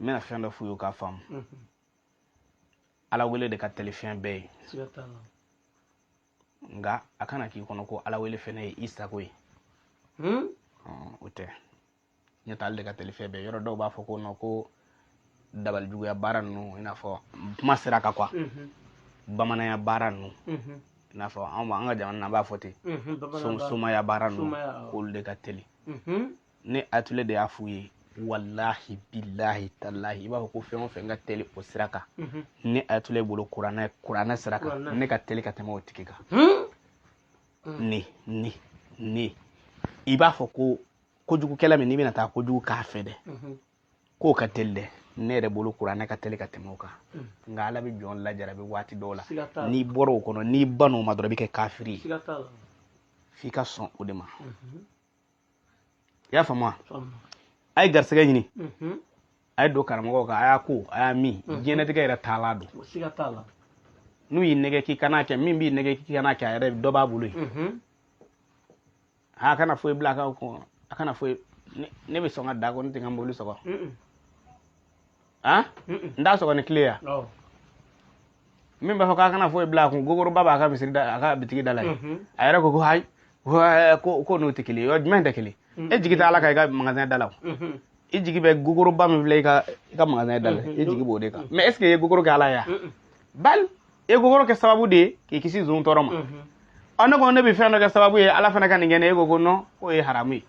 N bɛna fɛn dɔ f'u ye u k'a faamu. Ala wele de ka teli fɛn bɛɛ ye. Siga t'a la. Nka a kana k'i kɔnɔ ko ala wele fɛnɛ ye i sago ye. O tɛ. Ɲɛ tɛ, ale de ka teli fɛn bɛɛ. Yɔrɔ dɔw b'a fɔ ko non, ko dabalijuguya baara ninnu, i n'a fɔ kuma sera ka quoi, bamananya baara ninnu, i n'a fɔ anw an ka jamana na, an b'a fɔ ten, somaya baara ninnu, k'olu de ka teli. Ne Atule de y'a f'u ye, walahi bilahi talahi, i b'a fɔ ko fɛn o fɛn ka teli o sira kan, ne Atule bolo, kuranɛ sira kan, ne ka teli ka tɛmɛ o tigi kan. Ne i b'a fɔ ko kojugukɛla min n'i bɛna taa kojugu k'a fɛ dɛ, k'o ka teli dɛ, ne yɛrɛ bolo kuranɛ ka teli ka tɛmɛ o kan. Nka Ala bɛ jɔn lajarabi waati dɔw la. N'i bɔra o kɔnɔ, n'i ban'o ma dɔrɔn, i bɛ kɛ kafiri ye. F'i ka sɔn o de ma. I y'a faamu wa? A ye garisɛgɛ ɲini, a ye don karamɔgɔw kan, a y'a ko, a y'a min, diɲɛlatigɛ yɛrɛ taalan don. N'u y'i nɛgɛ k'i kana kɛ, min b'i nɛgɛ k'i kana kɛ, a yɛrɛ dɔ b'a bolo yen. A kana foyi bila a ka kun, a kana foyi. Ne bɛ sɔn ka da ko ne tɛ n ka mobili sɔgɔ. Han, n t'a sɔgɔ ni tile ya. Min b'a fɔ k'a kana foyi bila a kun, gogoroba b'a ka misiri da, a ka bitigi da la yen. A yɛrɛ ko ko hayi, ko n'o tɛ kelen ye. Yɔrɔ jumɛn tɛ kelen? E jigi tɛ Ala kan i ka magasin da la o. I jigi bɛ gogoroba min filɛ i ka magasin da la, i jigi b'o de kan. Mais est ce que i ye gogoro kɛ Ala ye wa? Bali i ye gogoro kɛ sababu de ye k'i kisi zon tɔɔrɔ ma. Ɔ, ne ko ne bɛ fɛn dɔ kɛ sababu ye, Ala fana ka nin kɛ ne, e ko ko non, k'o ye haramu ye.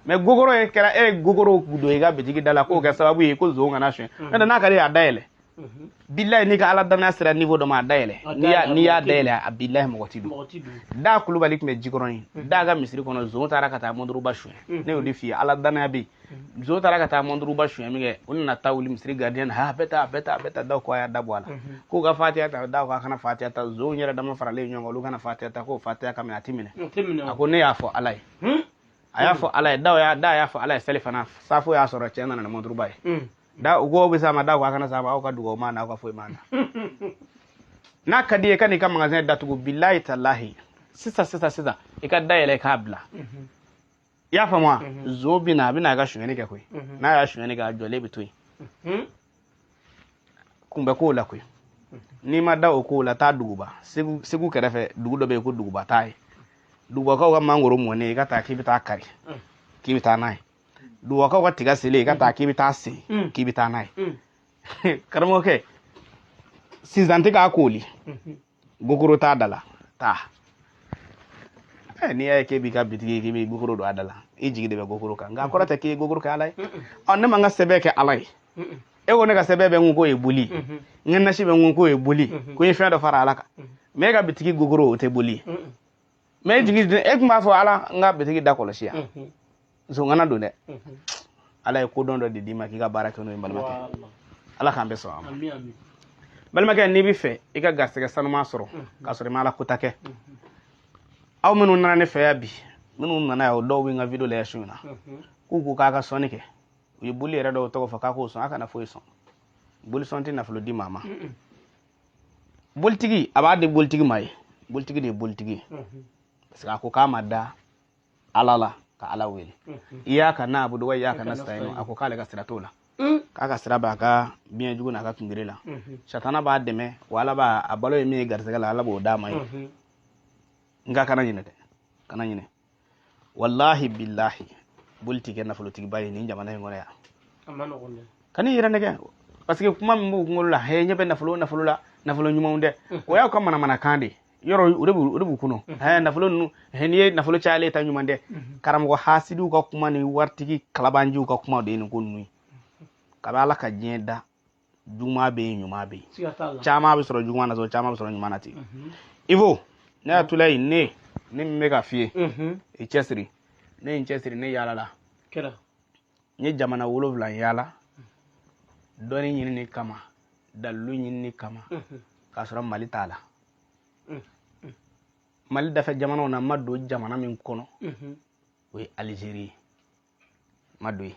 Mais gogoro ye kɛra e ye gogoro don i ka bitigi da la k'o kɛ sababu ye ko zon kana suɲɛ. N'o tɛ, n'a ka di ye, a dayɛlɛ. Bilayi, n'i ka Ala danaya sera niveau dɔ ma, a dayɛlɛ. N'i y'a dayɛlɛ, a bilayi, mɔgɔ ti don. Da Kulubali tun bɛ Jikɔrɔni da ka misiri kɔnɔ, zon taara ka taa mɔnduruba suɲɛ. Ne y'o de f'i ye, Ala danaya bɛ yen. Zon taara ka taa mɔnduruba suɲɛ min kɛ, o nana taa wuli misiri gardien na. A bɛ taa, a bɛ taa, a bɛ taa. Daw ko a y'a da bɔ a la, k'u ka fatiya ta. Daw ko a kana fatiya ta. Zon yɛrɛ dama faralen ɲɔgɔn kan, olu kana fatiya ta, k'o fatiya ka minɛ, a ti minɛ. A ko ne y'a fɔ Ala ye. A y'a fɔ Ala ye, daw y'a da y'a fɔ Ala ye. Seli fana safo y'a sɔrɔ cɛ nana ni mɔnduruba ye. Da u ko bɛ s'a ma, da ko a kana s'a ma, aw ka dugawu ma na, aw ka foyi ma na. N'a ka di ye, ka n'i ka magasin datugu, bilayi talahi, sisan sisan sisan, i ka dayɛlɛ k'a bila. I y'a faamu wa? Zon bɛ na, a bɛ na a ka sonyɛni kɛ koyi. N'a y'a sonyɛni kɛ, a jɔlen bɛ to yen. Kun bɛ k'o la koyi. N'i ma da o kow la, taa Duguba, Segu kɛrɛfɛ dugu dɔ bɛ yen ko Duguba, taa ye Dugubakaw ka mangoro mɔnen, i ka taa k'i bɛ taa kari, k'i bɛ taa n'a ye. Dugubakaw ka tiga selen, i ka taa k'i bɛ taa sen, k'i bɛ taa n'a ye. Karamɔgɔkɛ, sisan tɛ k'a kooli, gogoro t'a da la. Taa, n'i y'a ye k'e b'i ka bitigi, k'i bɛ gogoro don a da la, i jigi de bɛ gogoro kan. Nka a kɔrɔ tɛ k'i ye gogoro kɛ Ala ye. Ɔ, ne ma n ka sɛbɛn kɛ Ala ye. E ko ne ka sɛbɛn bɛ n kun k'o ye boli, n ka nasi bɛ n kun k'o ye boli, ko n ye fɛn dɔ fara Ala kan. Mais e ka bitigi gogoro, o tɛ boli ye. Mais e jigi, e tun b'a fɔ Ala, n ka bitigi da kɔlɔsi yan, zon kana don dɛ. Ala ye kodɔn dɔ de d'i ma k'i ka baara kɛ n'o ye. Balimakɛ, Ala k'an bɛɛ sɔn a ma. Balimakɛ, n'i bɛ fɛ i ka garisɛgɛ sanuman sɔrɔ k'a sɔrɔ i ma Ala kota kɛ, aw minnu nana ne fɛ yan bi, minnu nana yan, o dɔw bɛ n ka video lajɛ su in na, k'u ko k'a ka sɔnni kɛ, u ye boli yɛrɛ dɔw tɔgɔ fɔ k'a k'o sɔn. A kana foyi sɔn. Boli sɔn tɛ nafolo di maa ma. Bolitigi, a b'a di bolitigi ma ye, bolitigi de ye bolitigi ye, parce que a ko k'a ma da Ala la ka Ala wele. Iyaka na'budu wa iyaka nasta'inu, a ko k'ale ka sira t'o la, k'a ka sira b'a ka biɲɛ jugu n'a ka kungere la. Satana b'a dɛmɛ wa, Ala b'a a balo ye min ye garisɛgɛ la, Ala b'o d'a ma ye. Nka kana ɲinɛ dɛ, kana ɲinɛ. Walahi bilahi, boli ti kɛ nafolotigiba ye nin jamana in kɔnɔ yan. Kan'i yɛrɛ nɛgɛ, parce que kuma min b'u kunkolo la, hɛ, ɲɛ bɛ nafolo nafolo la, nafolo ɲumanw dɛ, o y'aw ka manamanakan de yɔrɔ, o de b'u kɔnɔ. Hɛ, nafolo ninnu, hɛ, n'i ye nafolo cayalen ta ɲuman dɛ. Karamɔgɔ hasidiw ka kuma ni waritigi kalabanjiw ka kuma de ye nin ko ninnu ye. Kabi Ala ka diɲɛ da, juguman bɛ yen, ɲuman bɛ yen. Caman bɛ sɔrɔ juguman na, caman bɛ sɔrɔ ɲuman na ten. Ivo, ne y'a tula yen, ne min bɛ ka f'i ye, i cɛsiri. Ne ye n cɛsiri, ne yaala la, n ye jamana 7 yaala dɔnni ɲinini kama, dalilu ɲinini kama, k'a sɔrɔ Mali t'a la. Mali dafɛ jamanaw na, n ma don jamana min kɔnɔ, o ye Alizeri ye. N ma don yen.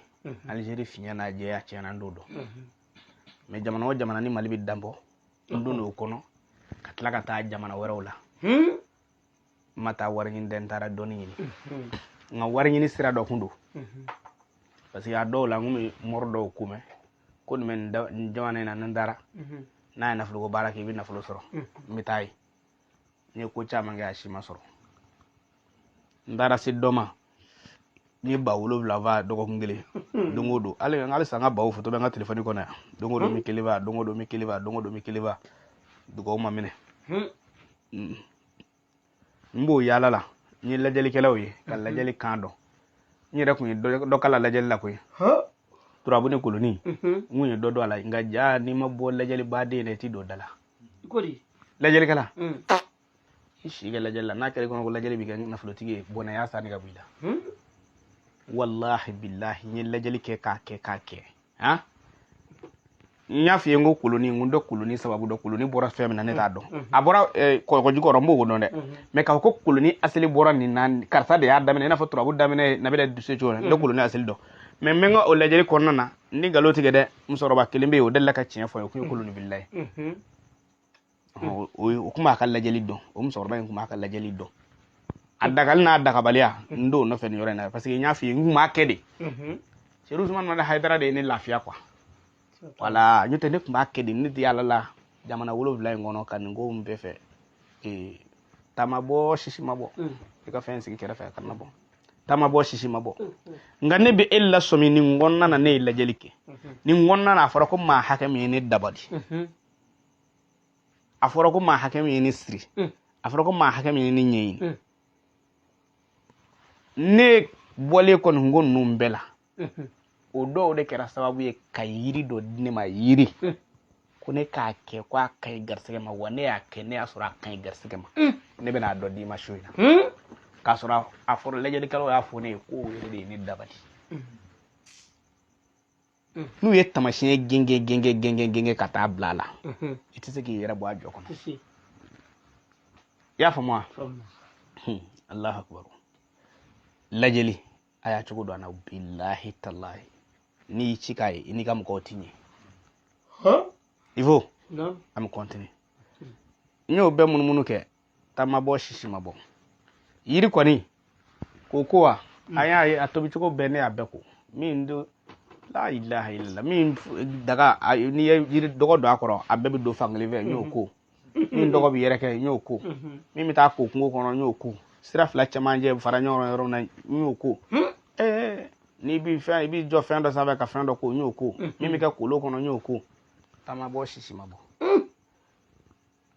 Alizeri fiɲɛ n'a jɛya, tiɲɛna, n t'o dɔn. Mais jamana o jamana ni Mali bɛ danbɔ, n don o kɔnɔ ka tila ka taa jamana wɛrɛw la. N ma taa wari ɲini dɛ, n taara dɔnni ɲini. Nka wari ɲini sira dɔ kun don, parce que a dɔw la, n kun bɛ mɔri dɔw ko mɛn. Ko nin bɛ nin jamana in na, ni n taara n'a ye nafoloko baara kɛ, i bɛ nafolo sɔrɔ, n bɛ taa yen. N ye ko caman kɛ, a si ma sɔrɔ. N taara se dɔ ma, n ye 7000 fa dɔgɔkun kelen, don o don. Hali halisa n ka baw foto bɛ n ka telefɔni kɔnɔ yan. Don o don n bɛ kelen fa, don o don n bɛ kelen fa, don o don n bɛ kelen fa. Dugawu ma minɛ. N b'o yaala la, n ye lajɛlikɛlaw ye ka lajɛli kan dɔn. N yɛrɛ kun ye dɔ kalan lajɛli la koyi, turabu ni koloni. N kun ye dɔ dɔn a la, nka ja n'i ma bɔ lajɛlibaden na, i ti don da la. Lajɛlikɛla, i si kɛ lajɛli la, n'a kɛra i kɔnɔ ko lajɛli b'i kɛ nafolotigi ye, bɔnɛ y'a sanni ka bɔ i la. Walahi bilahi, n ye lajɛli kɛ k'a kɛ k'a kɛ. Han, n y'a f'i ye n ko koloni, n ko n tɛ koloni sababu dɔn. Koloni bɔra fɛn min na, ne t'a dɔn. A bɔra kɔgɔji kɔrɔ, n b'o dɔn dɛ, mais k'a fɔ ko koloni asili bɔra nin na, karisa de y'a daminɛ, i n'a fɔ turabu daminɛ nabila dusu cogo la, n tɛ koloni asili dɔn. Mais n bɛ n ka o lajɛli kɔnɔna na, n ni nkalon tigɛ dɛ, musokɔrɔba kelen bɛ yen, o delila ka tiɲɛ fɔ n ye, o kun ye koloni bilila ye. O kun b'a ka lajɛli dɔn. O musokɔrɔba in kun b'a ka lajɛli dɔn. A dagali n'a dagabaliya, n t'o nɔfɛ nin yɔrɔ in na, parce que n y'a f'i ye, n kun b'a kɛ de. Seydou Ousmane Madani Hayidara de ye ne lafiya quoi. Voilà, n'o tɛ ne tun b'a kɛ de. Ne tɛ yaala la jamana 7 in kɔnɔ ka nin ko in bɛɛ fɛ. Ta ma bɔ, sisi ma bɔ. I ka fɛn sigi kɛrɛfɛ, a kana bɔ. Ta ma bɔ, sisi ma bɔ. Nka ne bɛ e lasɔmi nin kɔnɔna na, ne ye lajɛli kɛ nin kɔnɔna na. A fɔra ko maa hakɛ min ye ne dabali, a fɔra ko maa hakɛ min ye ne siri, a fɔra ko maa hakɛ min ye ne ɲɛɲini. Ne bɔlen kɔni ko ninnu bɛɛ la, o dɔw de kɛra sababu ye ka yiri dɔ di ne ma, yiri ko ne k'a kɛ ko a ka ɲi garisɛgɛ ma. Wa ne y'a kɛ, ne y'a sɔrɔ a ka ɲi garisɛgɛ ma. Ne bɛna a dɔ d'i ma su in na, k'a sɔrɔ a fɔra lajɛlikɛlaw y'a fɔ ne ye k'o yɛrɛ de ye ne dabali. N'u ye taamasiyɛn genge genge genge genge ka taa bila a la, i tɛ se k'i yɛrɛ bɔ a jɔ kɔnɔ. I y'a faamu wa? Alahu akubar. Lajɛli a y'a cogo don an na. Bilahi talahi, n'i y'i ci k'a ye, i n'i ka mɔgɔw ti ɲɛ. Il faut an bɛ continuer. N y'o bɛɛ munumunu kɛ, ta ma bɔ, sisi ma bɔ. Yiri kɔni ko ko wa, an y'a ye a tobicogo bɛɛ, ne y'a bɛɛ ko min do. La ilaha illallah. Min daga, n'i ye yiri dɔgɔ don a kɔrɔ, a bɛɛ bɛ don fankelen fɛ, n y'o ko. Min dɔgɔ bɛ yɛrɛkɛ, n y'o ko. Min bɛ taa ko kungo kɔnɔ, n y'o ko. Sira fila cɛmancɛ fara ɲɔgɔn kan yɔrɔ min na, n y'o ko. N'i bi fɛn, i b'i jɔ fɛn dɔ sanfɛ ka fɛn dɔ ko, n y'o ko. Min bɛ kɛ kolon kɔnɔ, n y'o ko. Ta ma bɔ, sisi ma bɔ.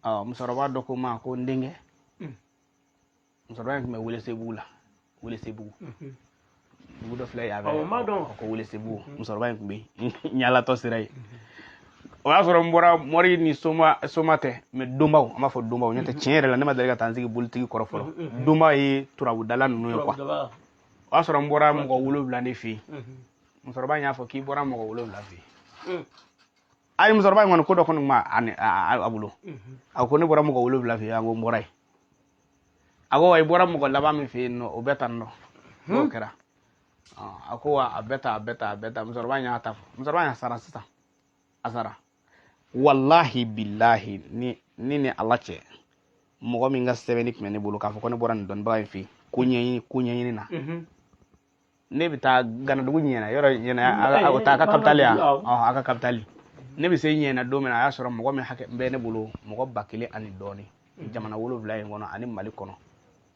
Ɔ, musokɔrɔba dɔ ko n ma ko n denkɛ, musokɔrɔba in tun bɛ Welesebugu la, Welesebugu dugu dɔ filɛ yan fɛ ko Welesebugu. Musokɔrɔba in tun bɛ yen, n yaalatɔ sera yen. O y'a sɔrɔ n bɔra mori ni soma, soma tɛ mais donbaw, an b'a fɔ donbaw. N'o tɛ tiɲɛ yɛrɛ la, ne ma deli ka taa n sigi bolitigi kɔrɔ fɔlɔ. Donba ye turabudala ninnu ye quoi. O y'a sɔrɔ n bɔra mɔgɔ 7 de fɛ yen. Musokɔrɔba in y'a fɔ k'i bɔra mɔgɔ 7 fɛ yen. Ayi, musokɔrɔba in kɔni ko dɔ kɔni ma a bolo. A ko ne bɔra mɔgɔ 7 fɛ yen. A ko n bɔra yen. A ko wa, i bɔra mɔgɔ laban min fɛ yen nɔ, o bɛ tan nɔ. N'o kɛra, a ko wa, a bɛ tan, a bɛ tan, a bɛ tan. Musokɔrɔba in y'a ta fɔ. Musokɔrɔba in a sara sisan, a sara. Walahi bilahi, ni Ala cɛ, mɔgɔ min ka sɛbɛnni tun bɛ ne bolo k'a fɔ ko ne bɔra nin dɔnnibaga in fɛ yen ko ɲɛɲini, ko ɲɛɲini na, ne bɛ taa Ganadugu ɲɛna yɔrɔ ɲɛna, o t'a ka kapitali yan, a ka kapitali. Ne bɛ se ɲɛna don min na, a y'a sɔrɔ mɔgɔ min hakɛ bɛ ne bolo, mɔgɔ 1000 ani dɔɔnin, jamana 7 in kɔnɔ ani Mali kɔnɔ.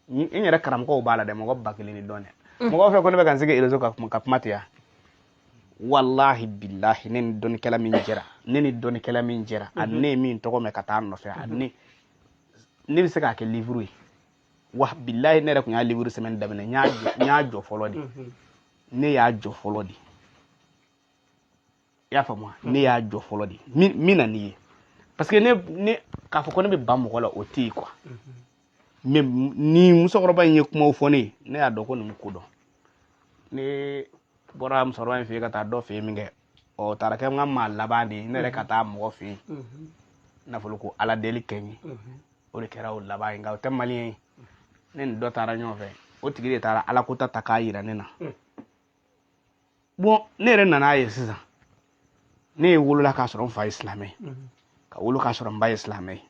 N yɛrɛ karamɔgɔw b'a la dɛ, mɔgɔ 1000 ni dɔɔnin. Mɔgɔw fɛ ko ne bɛ ka n sigi réseau ka kuma ten yan. Walahi bilahi, ne ni dɔnnikɛla min jɛra, ne ni dɔnnikɛla min jɛra, ani ne ye min tɔgɔ mɛn ka taa nɔfɛ, ani ne bɛ se k'a kɛ livre ye. Wa bilahi, ne yɛrɛ tun y'a livre sɛbɛnni daminɛ, n y'a jɔ fɔlɔ de. Ne y'a jɔ fɔlɔ de, i y'a faamu wa? Ne y'a jɔ fɔlɔ de. Min na n'i ye, parce que ne k'a fɔ ko ne bɛ ban mɔgɔ la, o tɛ yen quoi. Mais ni musokɔrɔba in ye kumaw fɔ ne ye, ne y'a dɔn ko nin bɛ ko dɔn. Ne bɔra musokɔrɔba in fɛ yen ka taa dɔ fɛ yen min kɛ, ɔ taara kɛ n ka maa laban de ye. Ne yɛrɛ ka taa mɔgɔ fɛ yen nafolo ko Ala deli kɛ n ye, o de kɛra o laban ye. Nka o tɛ maliyɛn ye. Ne ni dɔ taara ɲɔgɔn fɛ, o tigi de taara Ala ko ta ta k'a yira ne na. Bon, ne yɛrɛ nana ye sisan, ne ye wolola k'a sɔrɔ n fa ye silamɛ ye, ka wolo k'a sɔrɔ n ba ye silamɛ ye.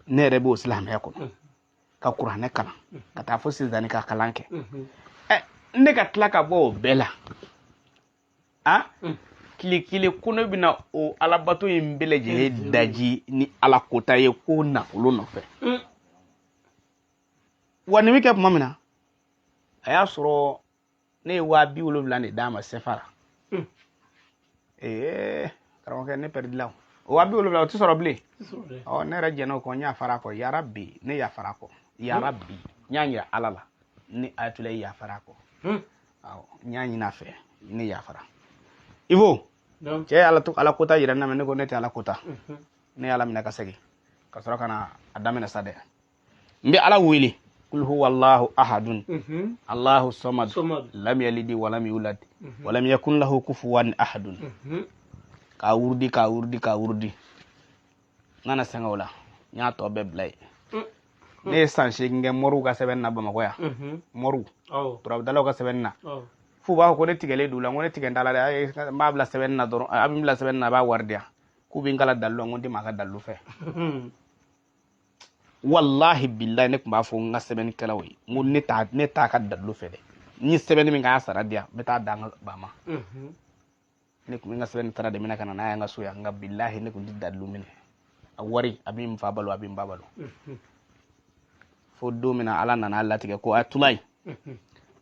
Ne yɛrɛ b'o silamɛya kɔnɔ ka kuranɛ kalan ka taa fo Sizani ka kalan kɛ. Ɛ, ne ka tila ka bɔ o bɛɛ la, a Tile kelen ko ne bɛna o alabato in bɛɛ lajɛlen daji ni ala kota ye ko nafolo nɔfɛ. Wa nin bɛ kɛ tuma min na, a y'a sɔrɔ ne ye 70.000 de d'a ma sefa la. Ee karamɔgɔkɛ, ne pɛridila o 70.000, o tɛ sɔrɔ bilen. Ɔ, ne yɛrɛ jɛn'o kɔ, n yafara a kɔ. Yarabi, ne yafara a kɔ. Yarabi, n y'a yira Ala la ni Ayatulayi yafara a kɔ. Awɔ, n y'a ɲini a fɛ, ne yafara. Ivo, cɛ ye ala ala kota yira ne na, ne ko ne tɛ ala kota. Ne ye ala minɛ ka segin ka sɔrɔ ka na a daminɛ sa dɛ. N bɛ ala wele: kul huwa allahu ahadun, allahu samad, lam yalidi walam yulad walam yakun lahu kufuwan ahadun. K'a wurudi, k'a wurudi, k'a wurudi. N nana sɛgɛn o la, n y'a tɔ bɛɛ bila yen. Ne ye san 8 kɛ moriw ka sɛbɛnni na Bamakɔ yan, moriw, turabudalaw ka sɛbɛnni na, f'u b'a fɔ ko ne tigɛlen don u la. N ko ne tigɛ t'a la dɛ, n b'a bila sɛbɛnni na dɔrɔn. A bɛ n bila sɛbɛnni na, a b'a wari di yan. K'u bɛ n kalan dalilu la, n ko n tɛ maa ka dalilu fɛ. Walahi bilahi, ne tun b'a fɔ n ka sɛbɛnnikɛlaw ye, n ko ne t'a ka dalilu fɛ dɛ. N ye sɛbɛnni min kɛ, a y'a sara di yan, n bɛ taa da n ka ba ma. Ne tun bɛ n ka sɛbɛnni taara de minɛ ka na n'a ye n ka so yan. Nka bilahi, ne tun tɛ dalilu minɛ. A wari, a bɛ n fa balo, a bɛ n ba balo. Fo don min na Ala nana latigɛ ko a tulayi,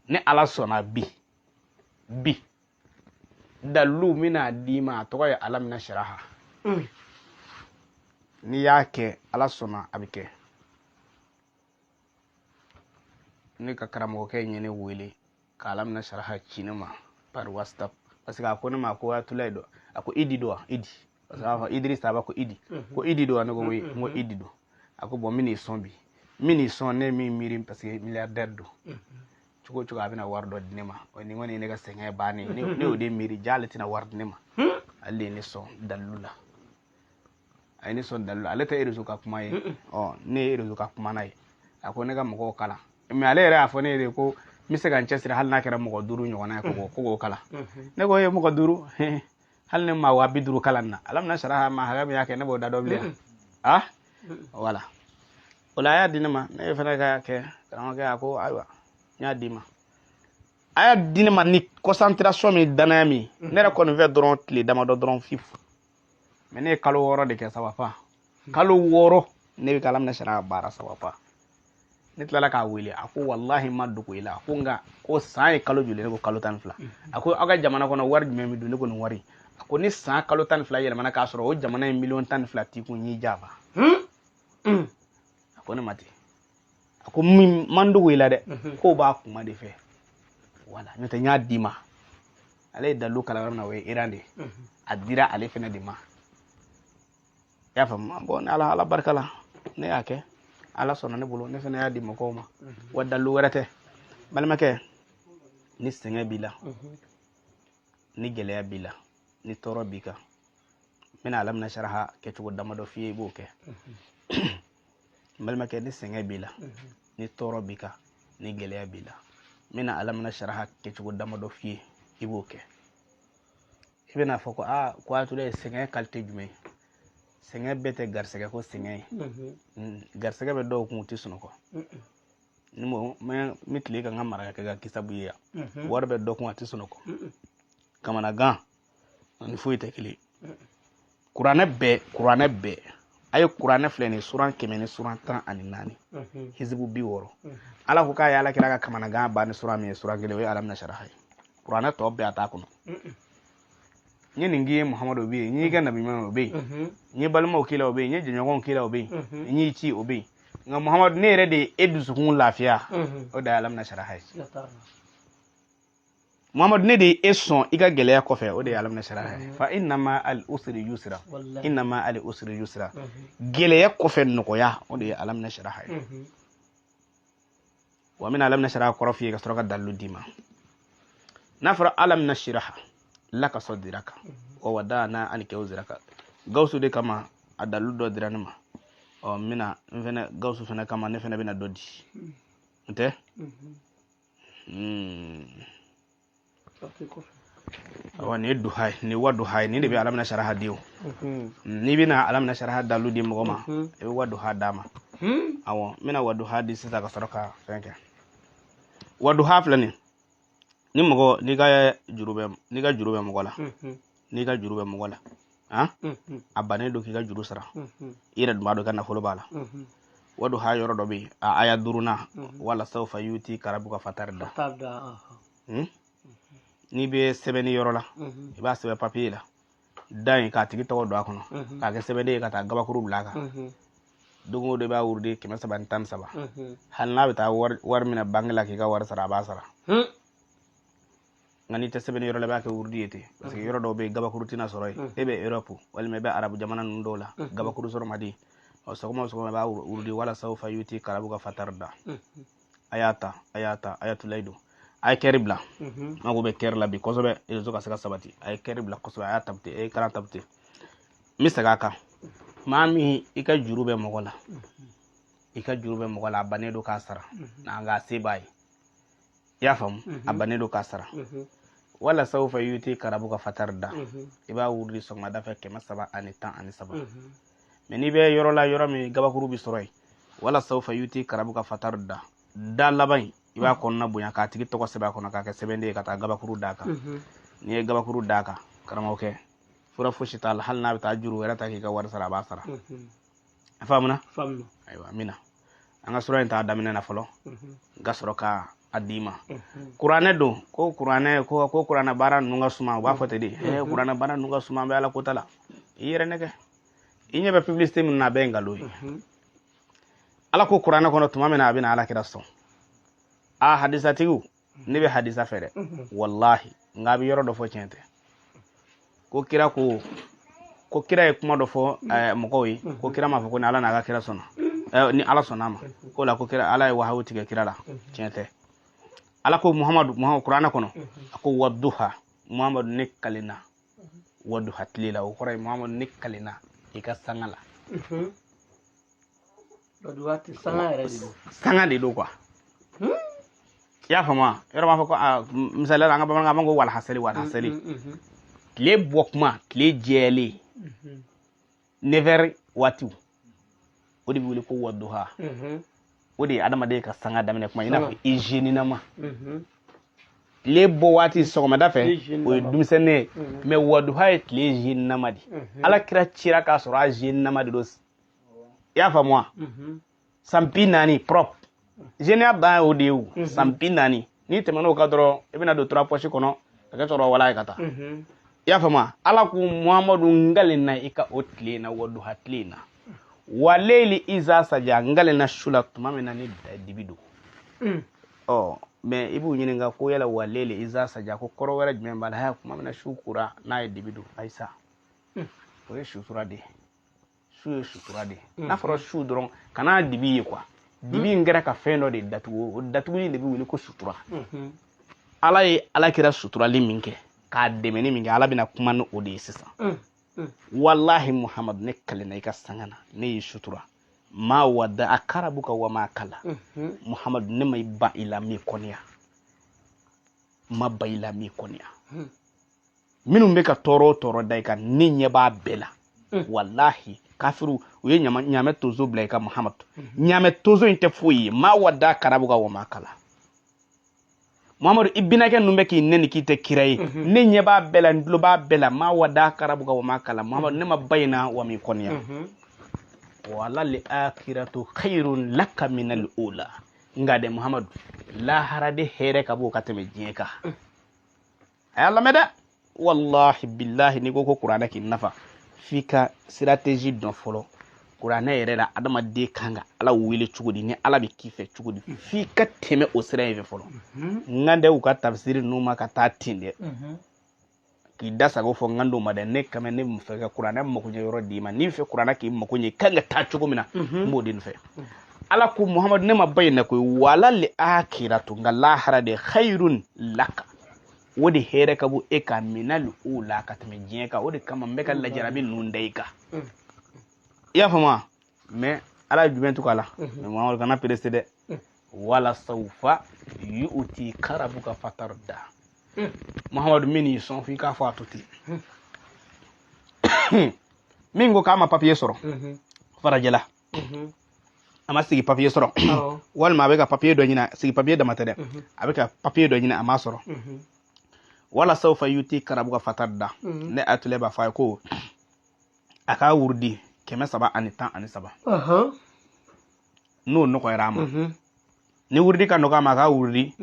ni Ala sɔnna, bi bi dalilu bɛna d'i ma, a tɔgɔ ye alam nasiraha. N'i y'a kɛ, Ala sɔnna, a bɛ kɛ. Ne ka karamɔgɔkɛ ye ne wele ka alam nasiraha ci ne ma par WhatsApp, parce que a ko ne ma ko Ayatulayi don. A ko Idi don wa? Idi, parce que a b'a fɔ Idrissa, a b'a ko Idi, ko Idi don wa? Ne ko oui, n ko Idi don. A ko bon, n bɛn'i sɔn bi, n bɛn'i sɔn. Ne min miiri, parce que milliardaire don, cogo o cogo a bɛna wari dɔ di ne ma. O nin kɔni ye ne ka sɛgɛn bannen ye. Ne y'o de miiri, ja ale tɛna wari di ne ma. Ale de ye ne sɔn dalilu la, a ye ne sɔn dalilu la. Ale tɛ réseau ka kuma ye. Ɔ, ne ye réseau ka kuma n'a ye. A ko ne ka mɔgɔw kalan, mais ale yɛrɛ y'a fɔ ne ye de ko n bɛ se ka n cɛsiri, hali n'a kɛra mɔgɔ 5 ɲɔgɔnna ye, ko k'o kalan. Ne ko e mɔgɔ 5, hali ni maa 50.000 kalan na, alam nasiraha maa hakɛ min y'a kɛ, ne b'o da dɔn bilen. Ah wala, o la a y'a di ne ma, ne fana ka kɛ karamɔgɔkɛ. A ko ayiwa, n y'a d'i ma. A y'a di ne ma ni concentration min, danaya min, ne yɛrɛ kɔni fɛ dɔrɔn, tile damadɔ dɔrɔn fifu. Mais ne ye kalo 6 de kɛ, saba pa, kalo 6 ne bɛ ka alam nasiraha baara, saba pa. Ne tilala k'a wele, a ko walahi ma dogo i la. A ko nka ko san ye kalo joli? Ne ko kalo 12. A ko aw ka jamana kɔnɔ wari jumɛn bɛ don? Ne ko nin wari. A ko ni san kalo 12 yɛlɛmana k'a sɔrɔ o jamana ye miliyɔn 12 t'i kun, n y'i janfa. A ko ne ma ten. A ko min man dogo i la dɛ, k'o b'a kuma de fɛ. Wala n'o tɛ, n y'a d'i ma. Ale ye dalilu kalan yɔrɔ min na, o ye Iran de ye. A dira ale fɛnɛ de ma, i y'a faamu? Bon, ni Ala barika la, ne y'a kɛ, Ala sɔnna ne bolo, ne fɛnɛ y'a di mɔgɔw ma. Wa dalilu wɛrɛ tɛ, balimakɛ. Ni sɛgɛn b'i la, ni gɛlɛya b'i la, ni tɔɔrɔ b'i kan, n bɛna alam nasiraha kɛcogo damadɔ f'i ye, i b'o kɛ. N balimakɛ, ni sɛgɛn b'i la, ni tɔɔrɔ b'i kan, ni gɛlɛya b'i la, n bɛna alam nasiraha kɛcogo damadɔ f'i ye, i b'o kɛ. I bɛna fɔ ko aa, ko Ayatulayi ye sɛgɛn qualité jumɛn ye? Sɛgɛn bɛɛ tɛ garisɛgɛ ko sɛgɛn ye. Garisɛgɛ bɛ dɔw kun, u tɛ sunɔgɔ. Ni mɔgɔ n bɛ tile ka n ka marakakɛ ka kisabu ye yan, wari bɛ dɔ kun, a tɛ sunɔgɔ, kamanagan ani foyi tɛ kelen. Kuranɛ bɛɛ, kuranɛ bɛɛ, a ye kuranɛ filɛ nin ye, suran 100 ni suran 14, hizibu 60. Ala ko k'a ye Ala kira ka kamanagan ban ni suran min ye, suran kelen, o ye alam nasiraha ye. Kuranɛ tɔ bɛɛ, a t'a kɔnɔ. N ye nin k'i ye Muhamadu, o bɛ yen. N y'i kɛ nabi ɲuman ye, o bɛ yen. N ye balimaw k'i la, o bɛ yen. N ye jɛɲɔgɔnw k'i la, o bɛ yen. N y'i ci, o bɛ yen. Nka Muhamadu, ne yɛrɛ de ye e dusukun lafiya, o de ye alam nasiraha ye. Muhamadu, ne de ye e sɔn i ka gɛlɛya kɔfɛ, o de ye alam nasiraha ye. Fa inna ma al usri yusra, inna ma al usri yusra. Gɛlɛya kɔfɛ nɔgɔya, o de ye alam nasiraha ye. Wa n bɛna alam nasiraha kɔrɔ f'i ye ka sɔrɔ ka dalilu d'i ma. N'a fɔra alam nasiraha laka sadiraka wa wadana anka wizraka, gawusu de kama a dalilu dɔ dira ne ma. Ɔ, n bɛna n fɛnɛ gawusu fɛnɛ kama, ne fɛnɛ bɛna dɔ di n tɛ. Awa, nin ye duha ye, nin ye wa duha ye. Nin de bɛ alam nasiraha di. O n'i bɛna alam nasiraha dalilu di mɔgɔ ma, i bɛ wa duha d'a ma. Awɔ, n bɛna wa duha di sisan ka sɔrɔ ka fɛn kɛ. Wa duha filɛ nin, ni mɔgɔ n'i ka juru bɛ, n'i ka juru bɛ mɔgɔ la, N'i ka juru bɛ mɔgɔ la, han, a bannen don k'i ka juru sara, i yɛrɛ dun b'a dɔn i ka nafolo b'a la. Waduha yɔrɔ dɔ bɛ yen, a aya duurunan, wala sawfa yutika rabuka fatarda. N'i bɛ sɛbɛnni yɔrɔ la, i b'a sɛbɛn papiye la da in k'a tigi tɔgɔ don a kɔnɔ, k'a kɛ sɛbɛnden ye ka taa gabakuru bila a kan. Don o don i b'a wurudi 313. Hali n'a bɛ taa wari minɛ banki la k'i ka wari sara, a b'a sara. Nka n'i tɛ sɛbɛnni yɔrɔ la, i b'a kɛ wurudi ye ten, parce que yɔrɔ dɔw bɛ yen, gabakuru tɛna sɔrɔ yen. E bɛ Europe walima i bɛ arabu jamana ninnu dɔw la, gabakuru sɔrɔ man di. Ɔ, sɔgɔma o sɔgɔma i b'a wurudi wala sawfa yutika rabuka fatarda. A y'a ta, a y'a ta, a y'a tulayi don, a ye kɛri bila. N mago bɛ kɛri la bi kosɛbɛ, réseau ka se ka sabati. A ye kɛri bila kosɛbɛ, a y'a tapoter, a ye écran tapoter. N bɛ segin a kan. Maa min i ka juru bɛ mɔgɔ la, i ka juru bɛ mɔgɔ la, a bannen don k'a sara, nka a se b'a ye, i y'a faamu, a bannen don k'a sara, wala sawfa yutika rabuka fatarda, i b'a wurudi sɔgɔmada fɛ 313. Mais n'i bɛ yɔrɔ la, yɔrɔ min gabakuru bɛ sɔrɔ yen, wala sawfa yutika rabuka fatarda, da laban in, i b'a kɔnɔna bonya k'a tigi tɔgɔ sɛbɛn a kɔnɔ, k'a kɛ sɛbɛnden ye ka taa gabakuru d'a kan. N'i ye gabakuru d'a kan, karamɔgɔkɛ, fura fosi t'a la. Hali n'a bɛ taa juru wɛrɛ ta k'i ka wari sara, a b'a sara. A faamuna? Ayiwa, n bɛna an ka sura in ta daminɛ na fɔlɔ, n ka sɔrɔ ka a d'i ma. Kuranɛ don ko kuranɛ ko kuranɛ baara ninnu ka suma, u b'a fɔ ten de. Kuranɛ baara ninnu ka suma, an bɛ ala ko ta la. I yɛrɛ nɛgɛ, i ɲɛ bɛ publicité min na, a bɛɛ ye nkalon ye. Ala ko kuranɛ kɔnɔ tuma min na a bɛna ala kira sɔn, a hadisatigiw, ne bɛ hadisa fɛ dɛ, walahi, nka a bɛ yɔrɔ dɔ fɔ, tiɲɛ tɛ. Ko kira ko kira ye kuma dɔ fɔ mɔgɔw ye, ko kira m'a fɔ ko ni ala n'a ka kira sɔnna, ni ala sɔnna a ma, ko la ko kira ala ye wahayu tigɛ kira la. Tiɲɛ tɛ. Ala ko Muhamadu, Muhamadu, kuranɛ kɔnɔ, a ko waduha, Muhamadu, ne kalenna waduha tile la. O kɔrɔ ye, Muhamadu, ne kalenna i ka sanga la. Sanga de don quoi, i y'a faamu wa? Yɔrɔ b'a fɔ ko misaliya la, an ka bamanankan b'an ko walahaseli, walahaseli, tile bɔ kuma, tile jɛlen, 9 heures waatiw, o de bɛ wele ko waduha. O de ye adamaden ka sanga daminɛ kuma, i n'a fɔ hygiène. Tile bɔ waati sɔgɔmada fɛ, o ye denmisɛnnin ye, mais waduha ye tile jeune de. Ala kira cira k'a sɔrɔ a jeune de don, i y'a faamu wa? San 40 propre, jeunesse dan ye o de ye. O san 40, n'i tɛmɛn'o kan dɔrɔn, i bɛna don trois poches kɔnɔ ka kɛ sɔrɔ wala ye ka taa, i y'a faamu wa? Ala ko Muhamadu, n kalenna i ka o tile in na, waduha tile in na, waleyili iza saja, n kalenna su la tuma min na ni dibi don. Ɔ, mais i b'u ɲininka ko yala waleyili iza saja, ko kɔrɔ wɛrɛ jumɛn b'a la? Haya, tuma min na su kora n'a ye dibi don. Ayisa, o ye sutura de ye. Su ye sutura de ye. N'a fɔra su dɔrɔn, kana dibi ye quoi. Dibi in kɛra ka fɛn dɔ de datugu, o datuguli de bɛ wele ko sutura. Ala ye ala kira suturali min kɛ, k'a dɛmɛni min kɛ, ala bɛna kuma ni o de ye sisan. Walahi Muhamadu, ne kalenna i ka sanga na, ne y'i sutura. Ma wada'aka rabuka wa ma kala. Muhamadu, ne ma i ban i la, m'i kɔniya, ma ban i la, m'i kɔniya. Minnu bɛ ka tɔɔrɔ o tɔɔrɔ da i kan, ne ɲɛ b'a bɛɛ la. Walahi, kafiru u ye ɲamɛ tonso bila i kan. Muhamadu, ɲamɛ tonso in tɛ foyi ye. Ma wada'aka rabuka wa ma kala. Muhamadu, i binakɛ ninnu bɛ k'i nɛni k'i tɛ kira ye, ne ɲɛ b'a bɛɛ la, n tulo b'a bɛɛ la. Ma wada'aka rabuka wa ma kala. Muhamadu, ne ma ba in na wa m'i kɔniya. Wala li akhiratu khairun laka minal ula. Nka dɛ Muhamadu, lahara de hɛrɛ ka bon ka tɛmɛ diɲɛ kan. A y'a lamɛn dɛ, wallahi billahi, n'i ko ko kuranɛ k'i nafa, f'i ka stratégie dɔn fɔlɔ. Kuranɛ yɛrɛ la, adamaden kan ka ala wele cogo di, ni ala bɛ k'i fɛ cogo di, f'i ka tɛmɛ o sira in fɛ fɔlɔ. N kan tɛ u ka tafsiri ninnu ma ka taa ten dɛ, k'i da sago fɔ. N kan t'o ma dɛ. Ne kama, ne bɛ fɛ ka kuranɛ mago ɲɛ yɔrɔ d'i ma. N'i bɛ fɛ kuranɛ k'i mago ɲɛ, i kan ka taa cogo min na, n b'o de nɔfɛ. Ala ko Muhamadu, ne ma ba in na koyi. Wala li akhiratu, nka lahara de, khairun laka, o de hɛrɛ ka bon e ka, minal ula, ka tɛmɛ diɲɛ kan. O de kama n bɛ ka lajarabi ninnu da i kan, i y'a faamu wa? Mais ala ye jumɛn tugu a la? Mais Muhamadu, kana pressé dɛ. Wala sawfa yu'tika rabuka fatarda. Muhamadu, min y'i sɔn, f'i k'a fɔ a to ten. Min ko k'a ma papiye sɔrɔ farajɛla, a ma sigi papiye sɔrɔ, walima a bɛ ka papiye dɔ ɲini, sigi papiye dama tɛ dɛ, a bɛ ka papiye dɔ ɲini, a m'a sɔrɔ. Wala sawfa yutika rabuka fatarda. Ne Ayatulayi b'a fɔ a ye ko a k'a wurudi 313. N'o nɔgɔyara a ma, ni wurudi ka nɔgɔ a ma, a k'a wurudi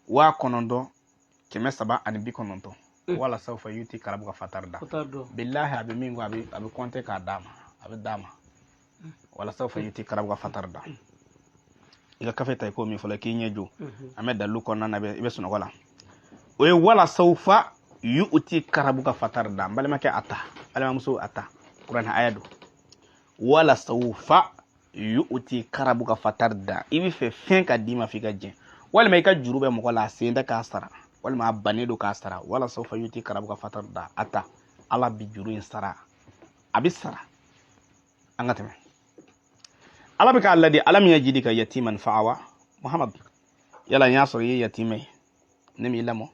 9390. Wala sawfa yutika rabuka fatarda. Bilahi, a bɛ min kɔ, a bɛ kɔnte k'a d'a ma, a bɛ d'a ma. Wala sawfa yutika rabuka fatarda. I ka kafe ta, i k'o min fɔlɔ, k'i ɲɛ jɔ. An bɛ dalilu kɔnɔna na, i bɛ sunɔgɔ la. O ye wala sawfa yutika rabuka fatarda. N balimakɛ, a ta, balimamuso, a ta, kuranɛ aya don. Wala sawfa yutika rabuka fatarda. I bɛ fɛ fɛn ka d'i ma f'i ka jɛn, walima i ka juru bɛ mɔgɔ la, a sen tɛ k'a sara, walima a bannen don k'a sara. Wala sawfa yutika rabuka fatarda. A ta, Ala bi juru in sara, a bɛ sara. An ka tɛmɛ. Ala bɛ k'a ladi: alam yajidika yatiman fa'awa. Muhammad, yala n y'a sɔrɔ i ye yatimɛ ye, ne m'i lamɔ?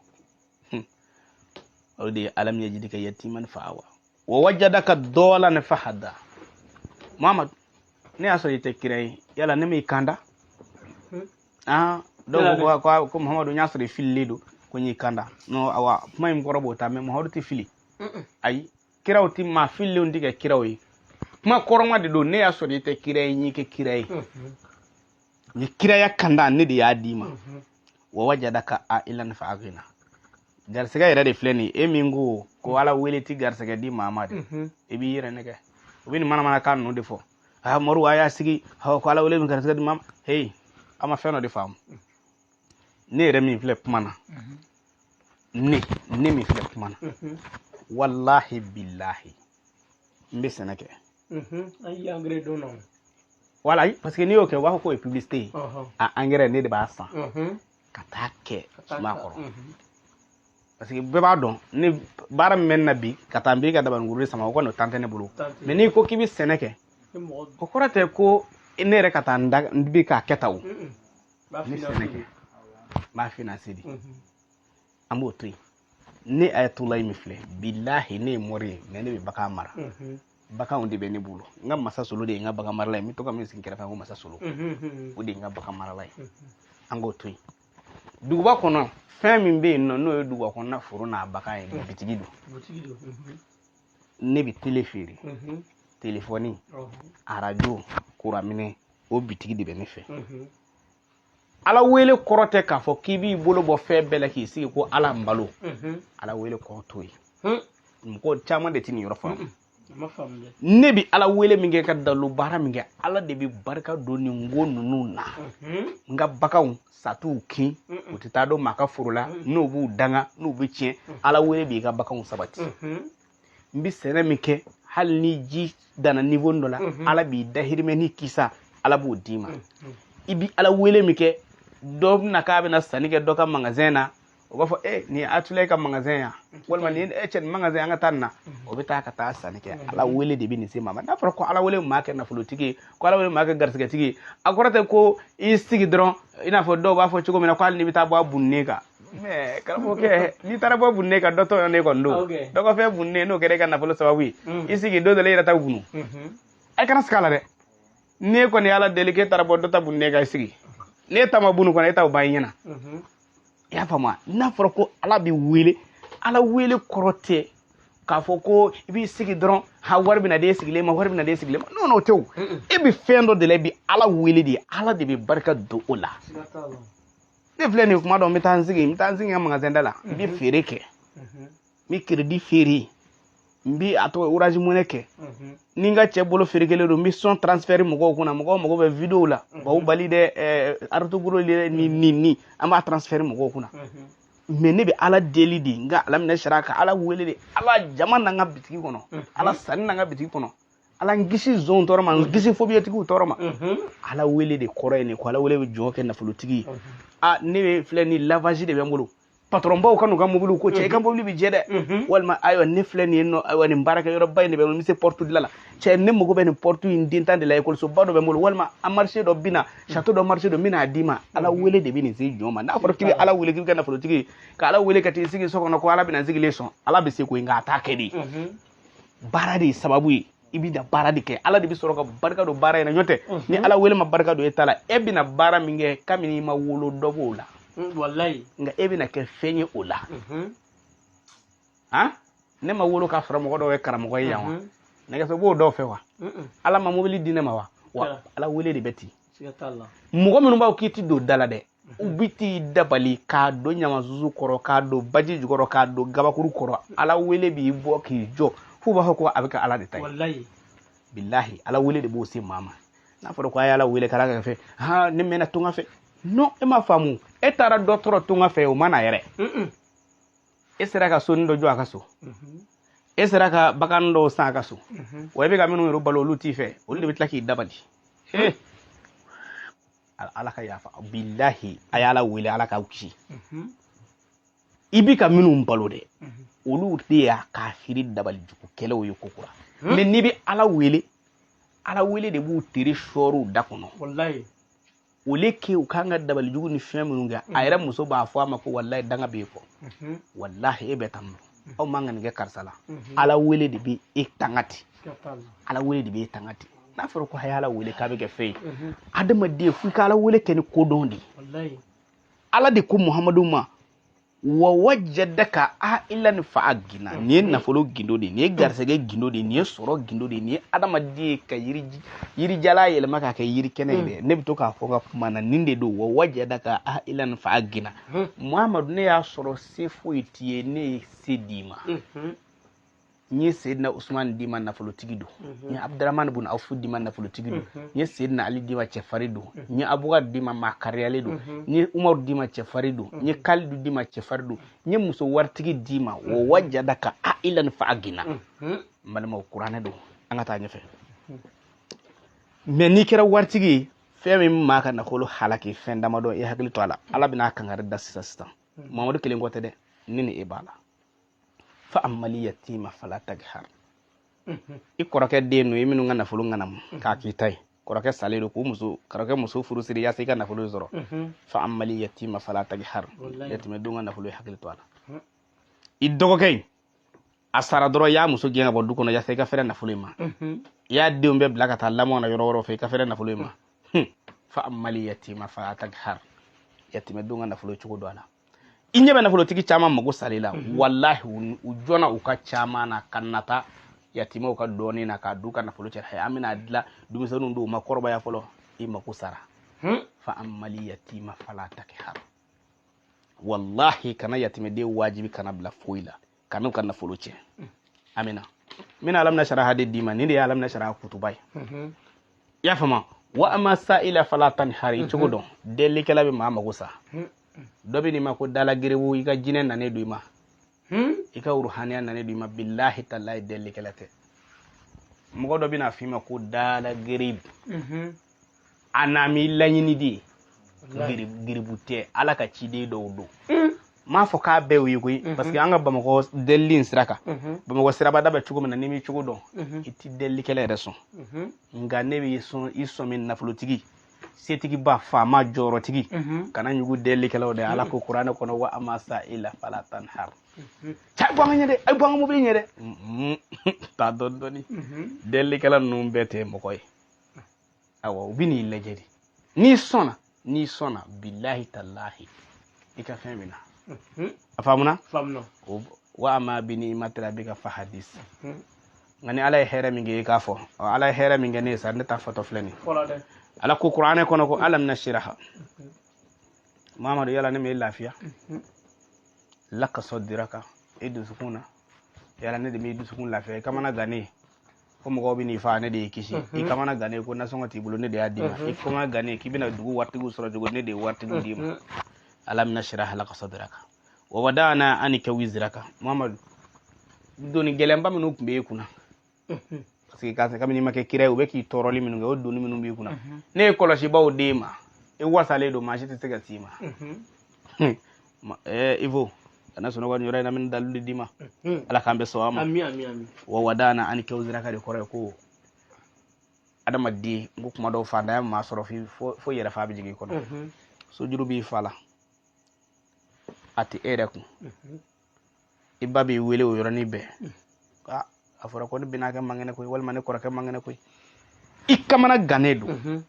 O de ye alam yajidika yatiman fa'awa wa wajadaka dɔlan fahada. Muhammad, ne y'a sɔrɔ i tɛ kira ye, yala ne m'i kanda? Ah, dɔw ko Muhammadu, n y'a sɔrɔ i fililen don, ko n y'i kanda. Non, awa, kuma in kɔrɔ b'o ta, mais Muhammadu tɛ fili. Ayi, kiraw ti maa fililenw tɛ kɛ kiraw ye. Kuma kɔrɔma de don. Ne y'a sɔrɔ i tɛ kira ye, n y'i kɛ kira ye. Ni kiraya kanda, ne de y'a d'i ma. Wa wajadaka ailan fa aghna. Garisɛgɛ yɛrɛ de filɛ nin ye. E min ko ko Ala wele ti garisɛgɛ di maa ma de, i b'i yɛrɛ nɛgɛ. U bɛ nin manamanakan ninnu de fɔ: ah, moriw, a y'a sigi ko Ala wele bɛ garisɛgɛ di maa ma. Hey, a ma fɛn dɔ de faamu. Ne yɛrɛ min filɛ kuma na, ne min filɛ kuma na, walahi bilahi, n bɛ sɛnɛ kɛ. An ye engrais don na. Wala, parce que n'i y'o kɛ, u b'a fɔ k'o ye publicité ye. A engrais, ne de b'a san ka taa kɛ suma kɔrɔ, parce que bɛɛ b'a dɔn ne baara min bɛ ne na bi, ka taa n biri ka dabanikuru sama, o kɔni o tan tɛ ne bolo. Mais n'i ko k'i bɛ sɛnɛ kɛ, o kɔrɔ tɛ ko ne yɛrɛ ka taa n da n bi k'a kɛ tan. O n bɛ sɛnɛ kɛ, n b'a financer de. An b'o to yen. Ne Ayatulayi min filɛ, bilahi, ne ye mori ye, mais ne bɛ bagan mara. Baganw de bɛ ne bolo. N ka masa solo de ye n ka bagan marala ye. N bɛ to ka min sigi kɛrɛfɛ ko masa solo, o de ye n ka bagan marala ye. An k'o to yen. Duguba kɔnɔ, fɛn min bɛ yen nɔ, n'o ye duguba kɔnɔna foro n'a bagan ye, bitigi don. Ne bɛ télé feere, telefɔni, arajo, kuraminɛ, o bitigi de bɛ ne fɛ. Ala wele kɔrɔ tɛ k'a fɔ k'i b'i bolo bɔ fɛn bɛɛ la k'i sigi ko Ala n balo. Ala wele kɔrɔ t'o ye. Mɔgɔ caman de tɛ nin yɔrɔ faamu. Ne bɛ Ala wele min kɛ, ka dalo baara min kɛ, Ala de bɛ barika don nin ko ninnu na. N ka baganw sa t'u kin, u tɛ taa don maa ka foro la, n'u b'u danga, n'u bɛ tiɲɛ. Ala wele b'i ka baganw sabati. N bɛ sɛnɛ min kɛ, hali ni ji danna niveau dɔ la, Ala b'i dahirimɛ ni kisa, Ala b'o d'i ma. I bi Ala wele min kɛ, dɔ bɛna k'a bɛna sanni kɛ dɔ ka magasin na, o b'a fɔ: e, nin ye Ayatulayi ka magasin yan, walima nin ye e cɛ nin magasin, an ka taa nin na. O bɛ taa ka taa sanni kɛ. Ala wele de bɛ nin se maa ma. N'a fɔra ko Ala wele maa kɛ nafolotigi ye, ko Ala wele maa kɛ garisigɛtigi ye, a kɔrɔ tɛ ko i sigi dɔrɔn, i n'a fɔ dɔw b'a fɔ cogo min na ko hali n'i bɛ taa bɔ a bunnen kan. Mais karamɔgɔkɛ, n'i taara bɔ bunnen kan, dɔ tɔɲɔ ne kɔni don. Dɔ ka fɛn bunnen, n'o kɛra e ka nafolo sababu ye, i sigi don dɔ la, i yɛrɛ ta bunu. A kana sigi a la dɛ. N'e kɔni ye Ala deli k'e taara bɔ dɔ ta bunnen kan, i sigi, n'e ta ma bunu kɔni, e t'o ban i ɲɛna. I y'a faamu wa? N'a fɔra ko Ala bɛ wele, Ala wele kɔrɔ tɛ k'a fɔ ko i b'i sigi dɔrɔn, ha, wari bɛna d'e sigilen ma, wari bɛna d'e sigilen ma. Non non, o tɛ. O e bɛ fɛn dɔ de la, i bɛ Ala wele de, Ala de bɛ barika don o la. Ne filɛ nin kuma dɔn, n bɛ taa n sigi, n bɛ taa n sigi n ka magasin da la, n bɛ feere kɛ, n bɛ crédit feere, n bɛ a tɔgɔ Orange Money kɛ. Ni n ka cɛ bolo feere kelen don, n bɛ son transfert mɔgɔw kunna. Mɔgɔw mago bɛ vidéo la, baw bali dɛ, arotogoro ni ni ni, an b'a transfert mɔgɔw kunna. Mais ne bɛ Ala deli de, n ka Ala minɛ sariya ka Ala wele de. Ala, jama n'an ka bitigi kɔnɔ, Ala, sanni n'an ka bitigi kɔnɔ, Ala, n kisi zonw tɔɔrɔ ma, n kisi fobiyetigiw tɔɔrɔ ma. Ala wele de kɔrɔ ye nin ko Ala wele bɛ jɔn kɛ nafolotigi ye. A ne bɛ filɛ ni lavage de bɛ n bolo, patron baw ka n'u ka mobili ko: cɛ, i ka mobili bɛ jɛ dɛ. Walima ayiwa, ne filɛ nin ye nɔ, ayiwa, nin baarakɛyɔrɔba in de bɛ n bolo, n bɛ se porte dilan la. Cɛ, ne mago bɛ nin porte in den tan de la, ekɔlisoba dɔ bɛ n bolo, walima a marché dɔ bɛ na, château dɔ marché dɔ, n bɛna d'i ma. Ala wele de bɛ nin se jɔn ma. N'a fɔra k'i bɛ Ala wele k'i bɛ kɛ nafolotigi ye, ka Ala wele ka t'i sigi so kɔnɔ ko Ala bɛna n sigilen sɔn, Ala bɛ se ko nka a t'a kɛ de. Baara de ye sababu ye. I bɛ na baara de kɛ, Ala de bɛ sɔrɔ ka barika don baara in na. N'o tɛ, ni Ala wele ma barika don e ta la, e bɛna baara min kɛ, kabini i ma wolo, dɔ b'o la. Walayi. Nka e bɛna kɛ fɛn ye o la. Han, ne ma wolo k'a sɔrɔ mɔgɔ dɔw ye karamɔgɔ ye yan wa? Nɛgɛso b'o dɔw fɛ wa? Ala ma mobili di ne ma wa? Wa Ala wele de bɛ ten. Mɔgɔ minnu b'aw k'i ti don da la dɛ, u bi t'i dabali k'a don ɲamasusu kɔrɔ, k'a don baji jukɔrɔ, k'a don gabakuru kɔrɔ. Ala wele b'i bɔ k'i jɔ f'u b'a fɔ ko a bɛ kɛ Ala de ta ye. Bilahi, Ala wele de b'o se maa ma. N'a fɔra ko a ye Ala wele k'ala ka fɛ, han, ne mɛnna tunga fɛ. Non, e m'a faamu. E taara dɔ tɔrɔ tunga fɛ, o ma na yɛrɛ. E sera ka soni dɔ jɔ a ka so, e sera ka bagan dɔw san a ka so, wa e bɛ ka minnu yɛrɛ balo, olu t'i fɛ, olu de bɛ tila k'i dabali. Ala ka yafa. Bilahi, a ye Ala wele, Ala k'aw kisi. I bi ka minnu balo dɛ, olu de y'a kafiri dabali jugu kɛlɛw ye ko kura. Mais n'i bɛ Ala wele, Ala wele de b'u tere sɔɔriw da kɔnɔ. Au lieu que u kan ka dabali jugu ni fɛn minnu kɛ, a yɛrɛ muso b'a fɔ a ma ko walayi danga b'e kɔ, walahi e bɛ tan nɔ, aw man ka nin kɛ karisa la. Ala wele de bɛ e tanga ten. Ala wele de bɛ e tanga ten. N'a fɔra ko a ye Ala wele k'a bɛ kɛ fɛn ye, adamaden fo i ka Ala wele kɛ ni kodɔn de ye. Ala de ko Muhamadu ma wa wajadaka ailan fa agina. Nin ye nafolo gindo de ye, nin ye garisɛgɛ gindo de ye, nin ye sɔrɔ gindo de ye, nin ye adamaden ye ka yirijala yɛlɛma k'a kɛ yiri kɛnɛ ye dɛ. Ne bɛ to k'a fɔ n ka kuma na, nin de don. Wa wajadaka ailan fa agina. Muhamadu, ne y'a sɔrɔ se foyi t'i ye, ne ye se d'i ma. N ye Seyidina Usumani d'i ma, nafolotigi don. N ye Abudramani bun Awfu d'i ma, nafolotigi don. N ye Seyidina Ali d'i ma, cɛfarin don. N ye Abubakar d'i ma, maa kariyalen don. N ye Umaru d'i ma, cɛfarin don. N ye Kalidu d'i ma, cɛfarin don. N ye muso waritigi d'i ma. Wa wajadaka ailan fa agina. N balimaw, kuranɛ don, an ka taa ɲɛfɛ. Mais n'i kɛra waritigi ye, fɛn min maa ka nafolo halaki, fɛn damadɔ, i hakili to a la. Ala bɛna a kangari da sisan sisan. Mamadu kelen kɔ tɛ dɛ, ne ni e b'a la. Fa amali yatima fala taghar. I kɔrɔkɛ den n'o ye minnu ka nafolo ŋanamu k'a k'i ta ye, kɔrɔkɛ salen don, k'u muso, kɔrɔkɛ muso furu siri yaasa i ka nafolo sɔrɔ. Fa amali yatima fala taghar. Yatimɛdenw ka nafolo, i hakili to a la. I dɔgɔkɛ in a sara dɔrɔn, i y'a muso gɛn ka bɔ du kɔnɔ yaasa i ka fɛrɛ nafolo in ma. I y'a denw bɛɛ bila ka taa lamɔ na yɔrɔ wɛrɛw fɛ, i ka fɛrɛ nafolo in ma. Fa amali yatima fala taghar. Yatimɛdenw ka nafolo cogo don a la. I ɲɛ bɛ nafolotigi caman mago salen la, walahi u jɔnna u ka caman na ka nata yatimɛw ka dɔɔnin na k'a du ka nafolo cɛ. An bɛna dilan denmisɛnninw don, u ma kɔrɔbaya fɔlɔ, i mago sara. Fa amali yatima fala takhar. Walahi kana yatimɛden wajibi kana bila foyi la, kana u ka nafolo cɛ. Amina, n bɛna alamina saraha de d'i ma. Nin de ye alamina saraha kutuba ye, i y'a faamu? Wa ama sa'ila fala tanhar. I cogo dɔn, delikɛla bɛ maa mago sa. Dɔ bɛ n'i ma ko dala gerebu, i ka jinɛ nanen don i ma, i ka ruhaniya nanen don i ma. Bilahi talahi, delikɛla tɛ. Mɔgɔ dɔ bɛna f'i ma ko dala gerebu, a n'a m'i laɲini de ye. Gerebu tɛ, Ala ka ciden dɔw don. N m'a fɔ k'a bɛɛ y'o ye koyi, parce que an ka Bamakɔ delili in sira kan, Bamakɔ sirabada bɛ cogo min na, n'i m'i cogo dɔn, i ti delikɛla yɛrɛ sɔn. Nka ne b'i sɔn, i sɔn min nafolotigi, setigiba, faama, jɔyɔrɔtigi, kana ɲugu delikɛlaw dɛ. Ala ko kuranɛ kɔnɔ wa ama sa'ila fala tanhar. Cɛ, bɔ an ka ɲɛ dɛ, a ye bɔ an ka mobili ɲɛ dɛ, taa dɔɔni dɔɔni. Delikɛla ninnu bɛɛ tɛ mɔgɔ ye. Awɔ, u bɛ n'i lajɛ de. N'i sɔnna, n'i sɔnna, bilahi talahi, i ka fɛn bɛ na. A faamuna? Wa ama bi ni'mati rabbika fahadis. Nka ni Ala ye hɛrɛ min kɛ, i k'a fɔ Ala ye hɛrɛ min kɛ ne ye sa, ne ta fɔtɔ filɛ nin ye. Ala ko kuranɛ kɔnɔ ko alam nashiraha. Mamadu, yala ne m'e lafiya? Laka sadraka, e dusukun na, yala ne de m'e dusukun lafiya? I kamana gannen ko mɔgɔw bɛ n'i fa, ne de y'i kisi. I kamana gannen ko nasɔngɔ t'i bolo, ne de y'a d'i ma. I kamana gannen k'i bɛna dugu waritigiw sɔrɔ cogo, ne de ye waritigiw d'i ma. Alam nashiraha laka sadraka wa wada'na anka wizraka. Mamadu, doni gɛlɛnba minnu tun bɛ e kunna, parce que kabini i ma kɛ kira ye, u bɛ k'i tɔɔrɔli minnu kɛ, o doni minnu b'i kunna, ne ye kɔlɔsibaw d'e ma, i wasalen don, maa si tɛ se ka s'i ma. Ivo, kana sunɔgɔ nin yɔrɔ in na, n bɛna dalilu de d'i ma. Ala k'an bɛɛ sɔn a ma. Wa wada'na anka wizraka de kɔrɔ ye ko adamaden, n ko kuma dɔw fantanya maa sɔrɔ fo yɛrɛ fa bɛ jigin i kɔnɔ. Sojuru b'i fa la, a tɛ e yɛrɛ kun. I ba b'i wele o yɔrɔnin bɛɛ, a fɔra ko ne bɛna kɛ man kɛnɛ koyi, walima ne kɔrɔkɛ man kɛnɛ koyi. I kamana gannen don,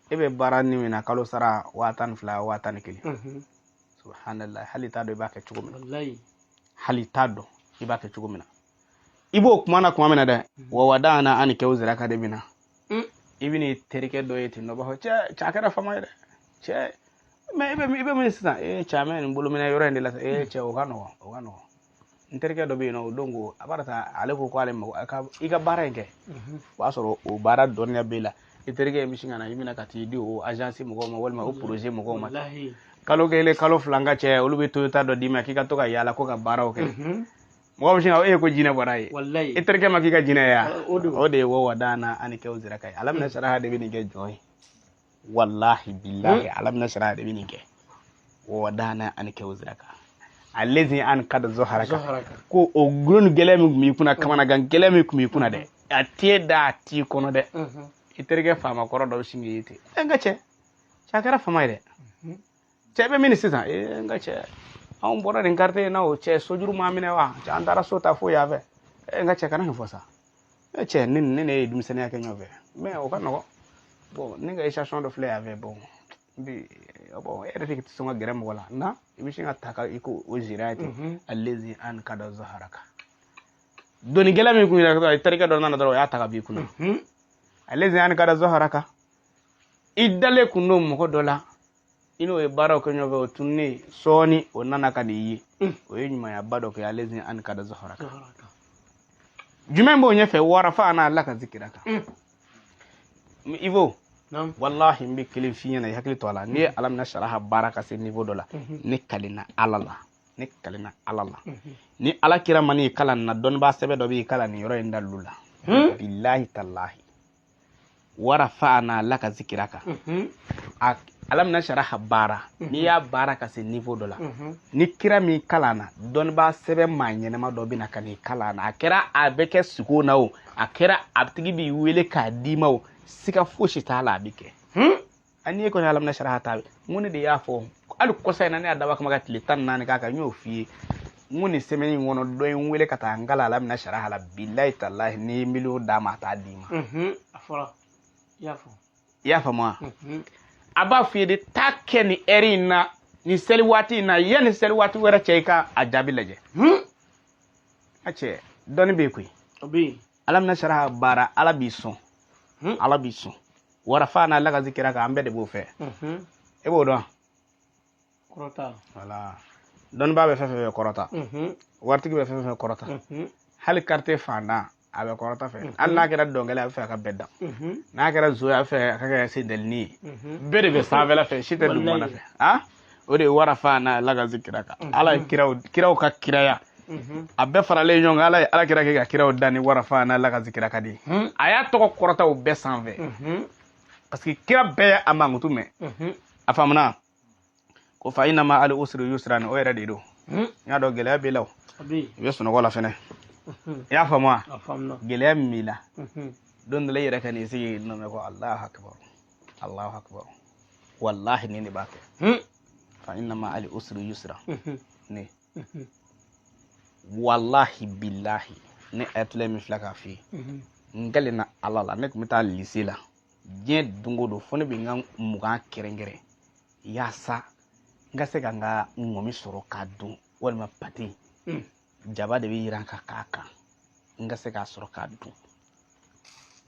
e bɛ baara ni min na, kalo sara 12,000, 11,000. Subhanallah, hali t'a dɔn i b'a kɛ cogo min na, hali t'a dɔn. I b'a kɛ cogo min na, i b'o kuma na kuma min na dɛ, wa wadana anka wizraka de bɛ na. I bɛ n'i terikɛ dɔ ye ten nɔ, b'a fɔ cɛ, cɛ, a kɛra fama ye dɛ, cɛ, mais i bɛ min sisan, ee cɛ, an bɛ nin bolo minɛ yɔrɔ in de la sa. Ee cɛ, o ka nɔgɔn, o ka nɔgɔn. N terikɛ dɔ bɛ yen nɔ, o don ko a b'a ta, ale ko k'ale mago i ka baara in kɛ. O b'a sɔrɔ o baara dɔnniya b'e la. I terikɛ in bɛ sin ka na i bɛna ka t'i di o agence mɔgɔw ma walima o projet mɔgɔw ma. Kalo kelen, kalo fila, n ka cɛ, olu bɛ Toyota dɔ d'i ma k'i ka to ka yaala ko ka baaraw kɛ. Mɔgɔ bɛ sin ka e ko jinɛ bɔra ye, i terikɛ ma k'i ka jinɛ ya. O de ye wa wadana anka wizraka ye. Alam nasraha de bɛ nin kɛ jɔn ye. Wallahi billahi, alam nasraha de bɛ nin kɛ. Wa wadana anka wizraka allazi anqada zahraka. Ko o gulon gɛlɛn min tun b'i kunna, kamanagan gɛlɛn min tun b'i kunna dɛ, a t'e da, a t'i kɔnɔ dɛ. I terikɛ faama kɔrɔ dɔ bɛ sin k'i ye ten: e n ka cɛ, cɛ, a kɛra fama ye dɛ, cɛ bɛ min sisan? Ee n ka cɛ, anw bɔra nin quartier in na, o cɛ, sojuru ma minɛ wa? Cɛ, an taara so ta fo yan fɛ. E n ka cɛ, kana nin fɔ sa. E cɛ, ne ye denmisɛnninya kɛ ɲɔgɔn fɛ, mais o ka nɔgɔn. Bon, ne ka station dɔ filɛ yan fɛ. Bon, bi bon, e yɛrɛ tɛ sɔn ka gɛrɛ mɔgɔ la na, i bɛ sin ka ta ka i ko o zira ten. Allazi anqada zahraka, doni gɛlɛn min kun yɛrɛ, i terikɛ dɔ nana dɔrɔn, o y'a ta ka b'i kunna. Allazi anqada zahraka, i dalen kun don mɔgɔ dɔ la, i n'o ye baaraw kɛ ɲɔgɔn fɛ, o tununnen sɔɔni, o nana ka n'i ye, o ye ɲumanyaba dɔ kɛ. Allazi anqada zahraka, jumɛn b'o ɲɛfɛ? Warafa'na laka zikraka. Ivo, wallahi, n bɛ kelen f'i ɲɛna, i hakili to a la. N'i ye alam nasraha baara ka se niveau dɔ la, ne kalina Ala la, ne kalina Ala la, ni Ala kira ma n'i kalan na, dɔnnibaa sɛbɛ dɔ b'i kalan nin yɔrɔ in dalilu la. Billahi tallahi, warafa'na laka zikraka, alam nasraha baara, n'i y'a baara ka se niveau dɔ la, ni kira min kalan na, dɔnnibaa sɛbɛn maa ɲɛnɛma dɔ bɛ na ka n'i kalan na. A kɛra a bɛ kɛ sugo na o, a kɛra a tigi b'i wele k'a d'i ma o, siga fosi t'a la, a bɛ kɛ. Ani e kɔni alam nasraha ta, n ko ne de y'a fɔ hali kɔsa in na, ne y'a dabɔ a kama ka tile 14 k'a kan. N y'o f'i ye, n ko nin semaine in kɔnɔ, dɔ ye n wele ka taa n kalan alam nasraha la. Bilayi talahi, n'i ye miliyɔn d'a ma, a t'a d'i ma. A fɔra, i y'a fɔ. I y'a faamu wa? A b'a f'i ye de, taa kɛ nin heure in na, nin seli waati in na, yanni seli waati wɛrɛ cɛ, i ka a jaabi lajɛ. A cɛ, dɔnni bɛ yen koyi. O bɛ yen. Alam nasraha baara, Ala b'i sɔn, Ala b'i sɔn. Warafa'na laka zikraka, an bɛɛ de b'o fɛ. E b'o dɔn. Kɔrɔta. Wala dɔnnibaa bɛ fɛn fɛn fɛ kɔrɔta, waritigi bɛ fɛn fɛn kɔrɔta, hali quartier fantan a bɛ kɔrɔta fɛ. Hali n'a kɛra dɔnkɛla, a bɛ fɛ a ka bɛɛ dan. N'a kɛra zo ye, a bɛ fɛ a ka kɛ sendelini ye. Bɛɛ de bɛ sanfɛla fɛ, si tɛ dugumana fɛ. A o de ye warafa'na laka zikraka. Ala ye kiraw, kiraw ka kiraya a bɛɛ faralen ɲɔgɔn kan. Ala ye Ala kira kɛ ka kiraw dan ni warafa'na laka zikraka de ye. A y'a tɔgɔ kɔrɔta o bɛɛ sanfɛ, parce que kira bɛɛ ye a mankutu mɛn. A faamuna ko fa inna ma'al usri yusran, o yɛrɛ de don. N y'a dɔn gɛlɛya b'i la o, i bɛ sunɔgɔ la fɛnɛ. I y'a faamu wa? Gɛlɛya min b'i la, don dɔ la i yɛrɛ ka n'i sigi nɔ ko Allahu akbar, Allahu akbar, wallahi nin de b'a kɛ. Fa inna ma'al usri yusra. Ne wallahi billahi, ne ayatollah min filɛ k'a f'i ye, n kalenna Ala la, ne tun bɛ taa lycée la diɲɛ don o don, fo ne bɛ n ka 20 kɛrɛnkɛrɛn yaasa n ka se ka n ka ŋɔmi sɔrɔ k'a dun, walima pâté jaba de bɛ yiran ka k'a kan, n ka se k'a sɔrɔ k'a dun.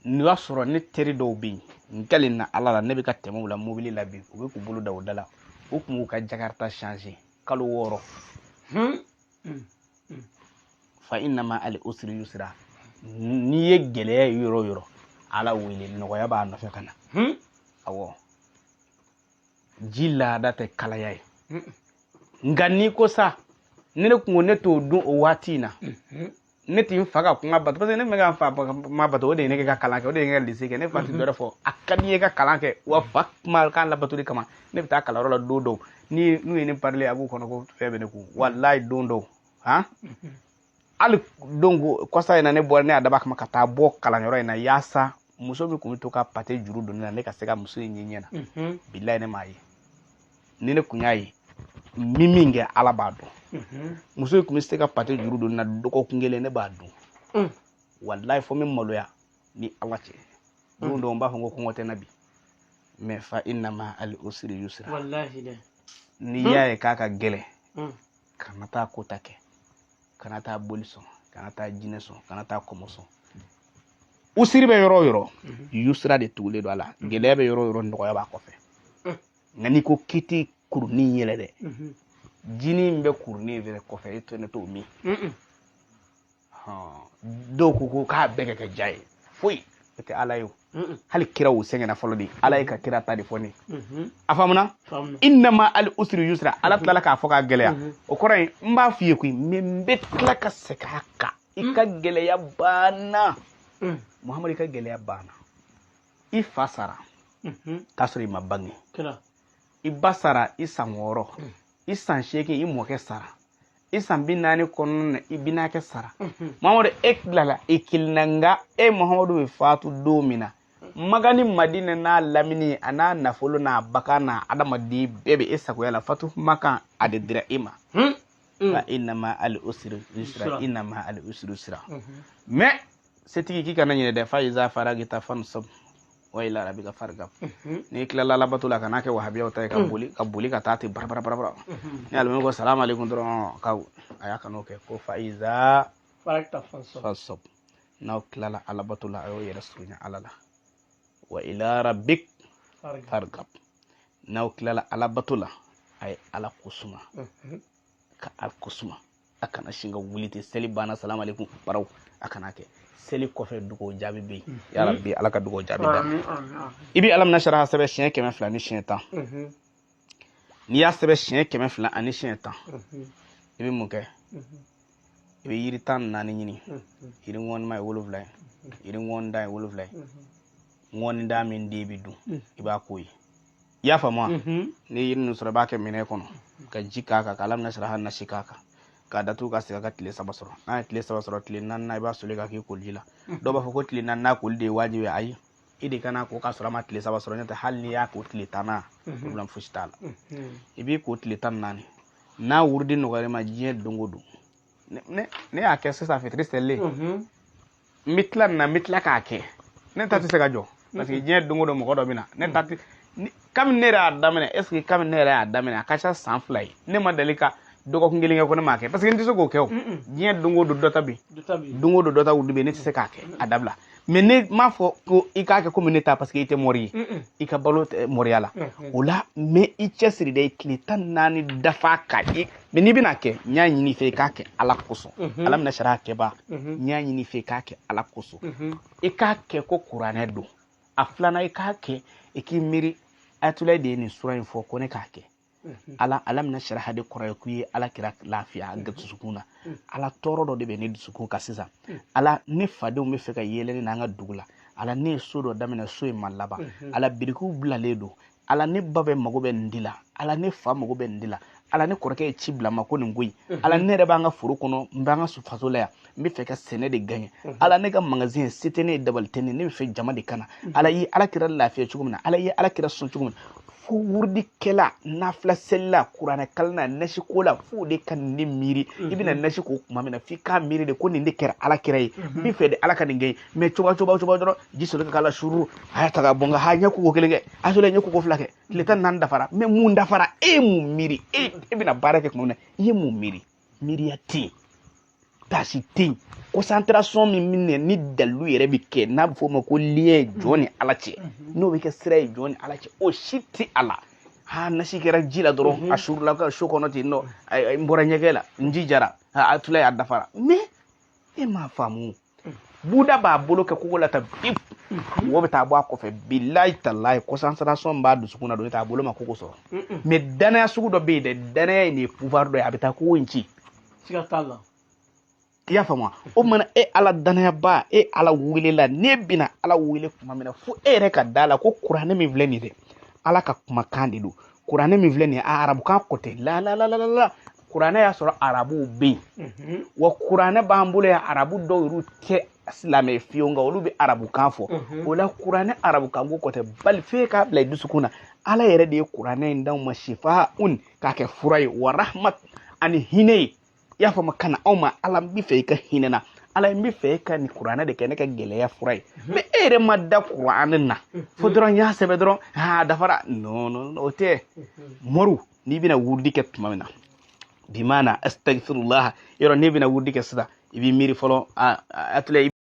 Nin y'a sɔrɔ ne teri dɔw bɛ yen, n kalenna Ala la, ne bɛ ka tɛmɛ u la mobili la bi, u bɛ k'u bolo da u da la, u tun b'u ka Jakarta changer kalo 6. Fa inna ma'al usri yusra. N'i ye gɛlɛya ye yɔrɔ o yɔrɔ, Ala wele, nɔgɔya b'a nɔfɛ ka na. Awɔ, ji laada tɛ kalaya ye. Nka n'i ko sa, ni ne kun ko ne t'o dun o waati in na, ne tɛ n fa ka kuma bato, parce que ne bɛ ka n fa kuma bato, o de ye ne kɛ ka kalan kɛ, o de ye ne ka lycée kɛ. Ne fa tɛ dɔwɛrɛ fɔ, a ka di n ye ka kalan kɛ, wa fa kuma kan labato de kama ne bɛ taa kalanyɔrɔ la. Don dɔw ni n'u ye ne parler, a b'u kɔnɔ ko fɛn bɛ ne kun. Walayi, don dɔw han, hali don ko kɔsa in na, ne bɔra, ne y'a dab'a kama ka taa bɔ kalanyɔrɔ in na yaasa muso min kun bɛ to ka pâté juru don ne la, ne ka se ka muso in ye ɲɛ na. Bilayi, ne m'a ye. Ni ne kun y'a ye, min min kɛ, Ala b'a dɔn. Muso in kun bɛ se ka pâté juru don ne na dɔgɔkun kelen, ne b'a dun. Walayi, fo n bɛ maloya ni Ala cɛ. Don dɔw n b'a fɔ ko kɔngɔ tɛ n na bi, mais fa inna ma'al usri yusra. Wallahi dɛ. N'i y'a ye k'a ka gɛlɛn, kana taa ko ta kɛ. Kana taa boli sɔn, kana taa jinɛ sɔn, kana taa kɔmɔ sɔn. Usiri bɛ yɔrɔ o yɔrɔ, yusira de tugulen don a la. Gɛlɛya bɛ yɔrɔ o yɔrɔ, nɔgɔya b'a kɔfɛ. Nka n'i ko k'i tɛ kurunin yɛlɛ dɛ, jinin min bɛ kurunin fɛnɛ kɔfɛ, e tɛ ne t'o min. Dɔw ko k'a bɛɛ ka kɛ ja ye, foyi o tɛ Ala ye o. Hali kira o sɛgɛnna fɔlɔ de, Ala ye ka kira ta de fɔ ne. A faamuna? Inna ma al usri yusra. Ala tilala k'a fɔ k'a gɛlɛya. O kɔrɔ ye n b'a f'i ye koyi, mais n bɛ tila ka segin a kan. I ka gɛlɛya banna, Muhamadu, i ka gɛlɛya banna. I fa sara k'a sɔrɔ i ma bange. I ba sara i san 6, i san 8 i mɔkɛ sara, i san 40 kɔnɔna na i binakɛ sara. Muhamadu, e tilala i kelen na. Nka e Muhamadu bɛ fatu don min na, Maga ni Madina n'a lamini, a n'a nafolo n'a bagan n'a adamaden bɛɛ bɛ e sagoya la. Fatu makan a de dira e ma. Fa inna ma al usri yusra, inna ma al usri yusra. Mais setigi, k'i kana ɲinɛ dɛ. Fa iza faragita fansab wa ila rabbika fargab. N'i tilala alabato la, kana kɛ wahabiyaw ta ye ka boli ka boli ka taa ten bara bara bara bara. Ni alimami ko salamu alaikum dɔrɔn, ka a y'a kan'o kɛ ko fa iza faragita fansab. N'aw tilala alabato la, a y'aw yɛrɛ surunya Ala la. Wa ila rabbik fargab. N'aw tilala alabato la, a ye Ala kosuma, ka Ala kosuma. A kana sin ka wuli ten, seli banna salamu alaikum baraw, a kana kɛ. Seli kɔfɛ dugawu jaabi bɛ yen. Ya Rabbi, Ala ka dugawu jaabi d'a ma. I bɛ alam nasaraha sɛbɛn siɲɛ 210. N'i y'a sɛbɛn siɲɛ 210, i bɛ mun kɛ? I bɛ yiri 14 ɲini. Yiri ŋɔnima ye 7 ye, yiri ŋɔnida ye 7 ye. Ŋɔnida min den bɛ dun, i b'a k'o ye. I y'a faamu wa? N'i ye yiri ninnu sɔrɔ, i b'a kɛ minɛn kɔnɔ ka ji k'a kan, ka alam nasaraha nasi k'a kan, k'a datugu ka segin a ka tile 3 sɔrɔ. N'a ye tile 3 sɔrɔ, tile 4nan i b'a soli k'a k'i koliji la. Dɔw b'a fɔ ko tile 4nan koli de ye wajibi ye. Ayi, i de kana ko k'a sɔrɔ a ma tile 3 sɔrɔ. N'o tɛ, hali n'i y'a ko tile 10nan, problème fosi t'a la. I b'i ko tile 14. N'a wurudi nɔgɔyara i ma diɲɛ don o don, ne y'a kɛ sisan fitiri selilen, n bɛ tila nin na, n bɛ tila k'a kɛ. Ne ta tɛ se ka jɔ parce que diɲɛ don o don mɔgɔ dɔ bɛ na. Ne ta tɛ kabini ne yɛrɛ y'a daminɛ, est ce que kabini ne yɛrɛ y'a daminɛ, a ka ca san 2 ye, ne ma deli ka dɔgɔkun kelen kɛ ko ne m'a kɛ, parce que n tɛ se k'o kɛ o. Diɲɛ don o don dɔ ta bɛ yen, don o don dɔ ta wuli bɛ yen, ne tɛ se k'a kɛ, a dabila. Mais ne m'a fɔ ko i k'a kɛ komi ne ta, parce que i tɛ mori ye, i ka balo tɛ moriya la o la. Mais i cɛsiri dɛ, tile 14 dafa ka i. Mais n'i bɛna kɛ, n y'a ɲini i fɛ i k'a kɛ Ala kosɔn. Ala bɛna sariya kɛba, n y'a ɲini i fɛ i k'a kɛ Ala kosɔn. I k'a kɛ ko kuranɛ don. A filanan, i k'a kɛ i k'i miiri Ayatollah de ye nin sura in fɔ ko ne k'a kɛ. Ala alam nasaraha de kɔrɔ ye k'i ye Ala kira lafiya a dusukun na. Ala, tɔɔrɔ dɔ de bɛ ne dusukun kan sisan. Ala, ne fadenw bɛ fɛ ka yɛlɛ ne n'an ka dugu la. Ala, ne ye so dɔ daminɛ, so in ma laban. Ala, birikiw bilalen don. Ala, ne ba bɛ mago bɛ nin de la. Ala, ne fa mago bɛ nin de la. Ala, ne kɔrɔkɛ ye ci bila n ma ko nin ko in. Ala, ne yɛrɛ b'an ka foro kɔnɔ, n b'an ka faso la yan, n bɛ fɛ ka sɛnɛ de gagner. Ala, ne ka magasin se tɛ ne ye, dabali tɛ ne ye, ne bɛ fɛ jama de ka na. Ala ye Ala kira lafiya cogo min na, Ala ye Ala kira sɔn cogo min na, fo wurudikɛla, nafila selila, kuranɛ kalanna, nasi ko la, fo de ka nin de miiri. I bɛna nasi ko tuma min na, f'i k'a miiri de ko nin de kɛra Ala kira ye, n bɛ fɛ de Ala ka nin kɛ ye. Mais coba coba coba dɔrɔn, ji soli ka k'a la suru, a y'a ta ka bɔ, nka ha, n ye koko kelen kɛ, a sɔrɔ n ye koko 2 kɛ, tile 14 dafara. Mais mun dafara? E ye mun miiri? E bɛna baara kɛ tuma min na, i ye mun miiri? Miiriya tɛ yen, tasi tɛ yen. Concentration min bɛ ni dalilu yɛrɛ bɛ kɛ, n'a bɛ f'o ma ko lien jɔn ni Ala cɛ, n'o bɛ kɛ sira ye jɔn ni Ala cɛ, o si tɛ a la. Ha, nasi kɛra ji la dɔrɔn, a surula ka so kɔnɔ ten nɔ, n bɔra ɲɛgɛn la, n ji jara, a tula a dafara. Mais e m'a faamu. Buda b'a bolo kɛ kogo la tan bip, mɔgɔ bɛ taa bɔ a kɔfɛ. Bilayi talayi, concentration b'a dusukun na don, t'a bolo ma kogo sɔrɔ. Mais danaya sugu dɔ bɛ yen dɛ, danaya in de ye pouvoir dɔ ye, a bɛ taa kogo in ci. Siga t'a la. I y'a faamu wa? O mana e Ala danayaba, e Ala welela, n'e bɛna Ala wele tuma min na, fo e yɛrɛ ka da la ko kuranɛ min filɛ nin ye dɛ, Ala ka kumakan de don. Kuranɛ min filɛ nin ye, a arabukan ko tɛ la la la la la. Kuranɛ y'a sɔrɔ arabuw bɛ yen, wa kuranɛ b'an bolo yan, arabu dɔw yɛrɛ tɛ silamɛ fiyewu, nka olu bɛ arabukan fɔ. O la kuranɛ arabukan ko tɛ, bali f'e k'a bila i dusukun na, Ala yɛrɛ de ye kuranɛ in d'anw ma shifa un, k'a kɛ fura ye, wa rahmat, ani hinɛ ye. I y'a faamu? Ka na anw ma. Ala, n bɛ fɛ i ka hinɛ na. Ala, n bɛ fɛ e ka nin kuranɛ de kɛ ne ka gɛlɛya fura ye. Mais e yɛrɛ ma da kuranɛ na fo dɔrɔn n y'a sɛbɛn dɔrɔn, aa dafara. Non non, o tɛ. Mɔru, n'i bɛna wurudi kɛ tuma min na, Bimana astagfirullah. Yɔrɔ n'i bɛna wurudi kɛ sisan, i b'i miiri fɔlɔ a tila.